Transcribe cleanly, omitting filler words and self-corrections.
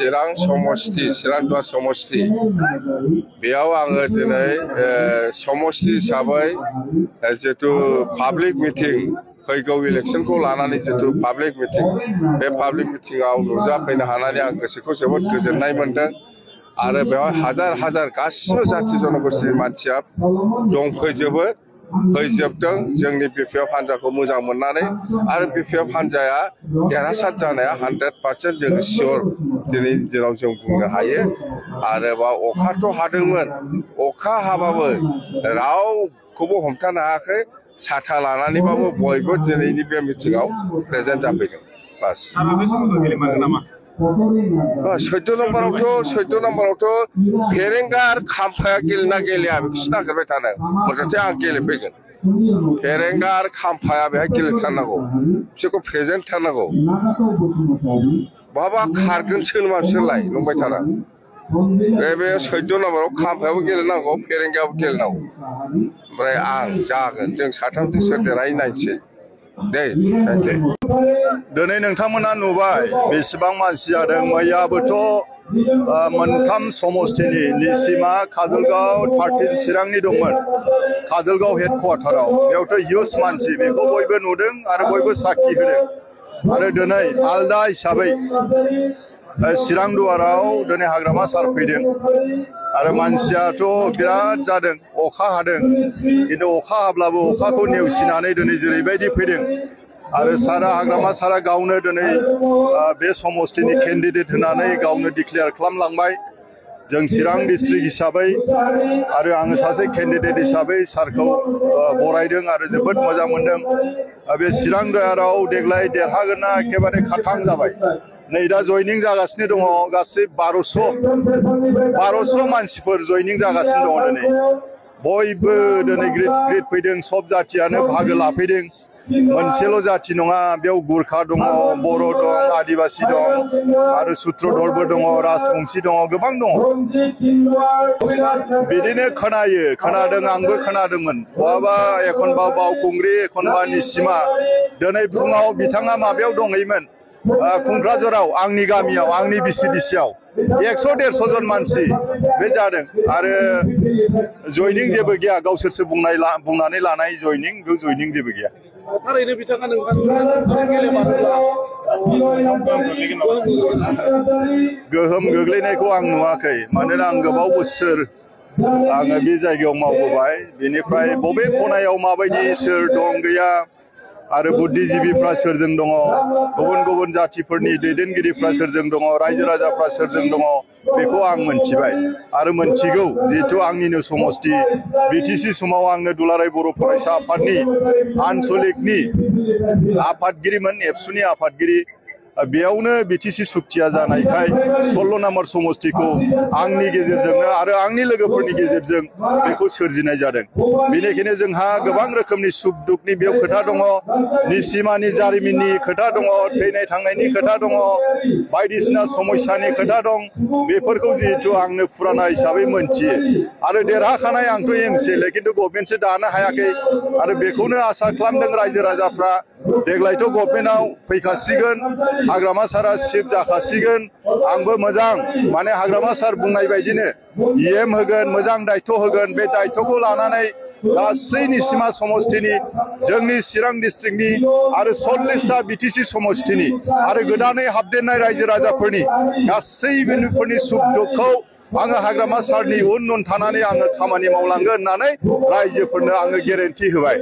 चिरां समष्टि चिरांदुवा समष्टि बेयाव आङो दिनै समष्टि हिसाबै जितु पाब्लिक मिटिं फैगौ इलेक्शनखौ लानानै जितु पाब्लिक मिटिं बे पाब्लिक मिटिंआव नुजाफैनो हानानै आं गोसोखौ जोबोद गोजोननाय मोनदों आरो बेवहाय हाजार हाजार गासिबो जाथि जनगोष्ठीनि मानसिया दंफैजोबो फैजोबदों जोंनि बिपिएफ हान्जाखौ मोजां मोननानै आरो बिपिएफ हान्जाया देरहासार जानाया 100% जों सियर दिनैनि दिनाव जों बुंनो हायो आरो बा अखाथ' हादोंमोन अखा हाबाबो रावखौबो हमथानो हायाखै साथा लानानैबाबो बयबो दिनैनि बे मिटिंआव प्रेजेन्ट जाफैदों बास 14 नम्बरावथ' फेरेंगा आरो खाम्फाया गेलेना गेलेया बेखौसो नागिरबाय थादों मथथे आं गेलेफैगोन फेरेंगा आरो खाम्फाया बेहाय गेलेथारनांगौ बिसोरखौ प्रेजेन्ट थारनांगौ बहाबा खारगोनसो नामा बिसोरलाय नंबाय थारा बे 14 नम्बराव खाम्फायाबो गेलेनांगौ फेरेंगायाबो गेलेनांगौ ओमफ्राय आं जागोन जों साथामजों सोर देरहायो नायनोसै दे दिनै नोंथांमोना नुबाय बेसेबां मानसि जादों मैयाबोथ' मोनथाम समष्टिनि निसिमा काजलगाव 13 चिरांनि दंमोन काजलगाव हेडक्वार्टाराव बेयावथ' हिउज मानसि बेखौ बयबो नुदों आरो बयबो साखि होदों आरो दिनै आलदा हिसाबै चिरांदुवाराव दिनै हाग्रामा सार फैदों आरो मानसियाथ' बिराद जादों अखा हादों खिन्थु अखा हाब्लाबो अखाखौ नेवसिनानै दिनै जेरैबायदि फैदों आरो सारा हाग्रामा सारा गावनो दिनै बे समष्टिनि केन्डिडेट होनानै गावनो डिक्लेयार खालामलांबाय जों चिरां डिस्ट्रिक्ट हिसाबै आरो आङो सासे केन्डिडेट हिसाबै सारखौ बरायदों आरो जोबोद मोजां मोनदों बे चिरांदुवाराव देग्लाय देरहागोनना एखेबारे खाथां जाबाय नै दा जयनिं जागासिनो दङ गासै 1200 मानसिफोर जयनिं जागासिनो दङ दिनै बयबो दिनै ग्रिद फैदों सब जाथियानो बाहागो लाफैदों मोनसेल' जाथि नङा बेयाव गुरखा दङ बर' दं आदिबासि दं आरो सुत्रधरबो दङ राजबंसि दङ गोबां दङ बिदिनो खोनादों आंबो खोनादोंमोन बहाबा एखनबा बावखुंग्रि एखनबा निसिमा दिनै फुङाव बिथाङा माबायाव दंहैयोमोन खुंख्राझाराव आंनि गामियाव आंनि बिसिडिसियाव 100-150 जन मानसि बे जादों आरो जयनिं जेबो गैया गावसोरसो बुंनानै लानाय जयनिं बे जयनिं जेबो गैया थारैनो बिथाङा गोहोम गोग्लैनायखौ आं नुवाखै मानोना आं गोबाव बोसोर आङो बे जायगायाव मावबोबाय बेनिफ्राय बबे खनायाव माबायदि सोर दं गैया आरो बुद्धिजीबिफ्रा सोरजों दङ गुबुन गुबुन जातिफोरनि दैदेनगिरिफ्रा सोरजों दङ रायजो राजाफ्रा सोरजों दङ बेखौ आं मोनथिबाय आरो मोनथिगौ जिहेतु आंनिनो समष्टि बिटिसि समाव आंनो दुलाराय बर' फरायसा आफादनि आनसलिकनि आफादगिरिमोन एबसुनि आफादगिरि बेयावनो बिटिसि सुक्तिया जानायखाय 16 नम्बर समष्टिखौ आंनि गेजेरजोंनो आरो आंनि लोगोफोरनि गेजेरजों बेखौ सोरजिनाय जादों बेनिखायनो जोंहा गोबां रोखोमनि सुख दुखनि बेयाव खोथा दङ निसिमानि जारिमिननि खोथा दङ थैनाय थांनायनि खोथा दङ बायदिसिना समस्यानि खोथा दं बेफोरखौ जिहेतु आंनो फुराना हिसाबै मोनथियो आरो देरहाखानाय आंथ' एमसिएलए खिन्थु गभर्नमेन्टसो दानो हायाखै आरो बेखौनो आसा खालामदों रायजो राजाफ्रा देग्लायथ' गभर्नमेन्टआव फैखासिगोन हाग्रामा सारा सिफ जाखासिगोन आंबो मोजां माने हाग्रामा सार बुंनाय बायदिनो इएम होगोन मोजां दायित्व होगोन बे दायित्वखौ लानानै गासै निसिमा समष्टिनि जोंनि चिरां डिस्ट्रिक्टनि आरो 40टा बिटिसि समष्टिनि आरो गोदानै हाबदेरनाय रायजो राजाफोरनि गासैबोफोरनि सुख दुखखौ आङो हाग्रामा सारनि उन थानानै आङो खामानि मावलांगोन होननानै रायजोफोरनो आङो गेरेन्टि होबाय।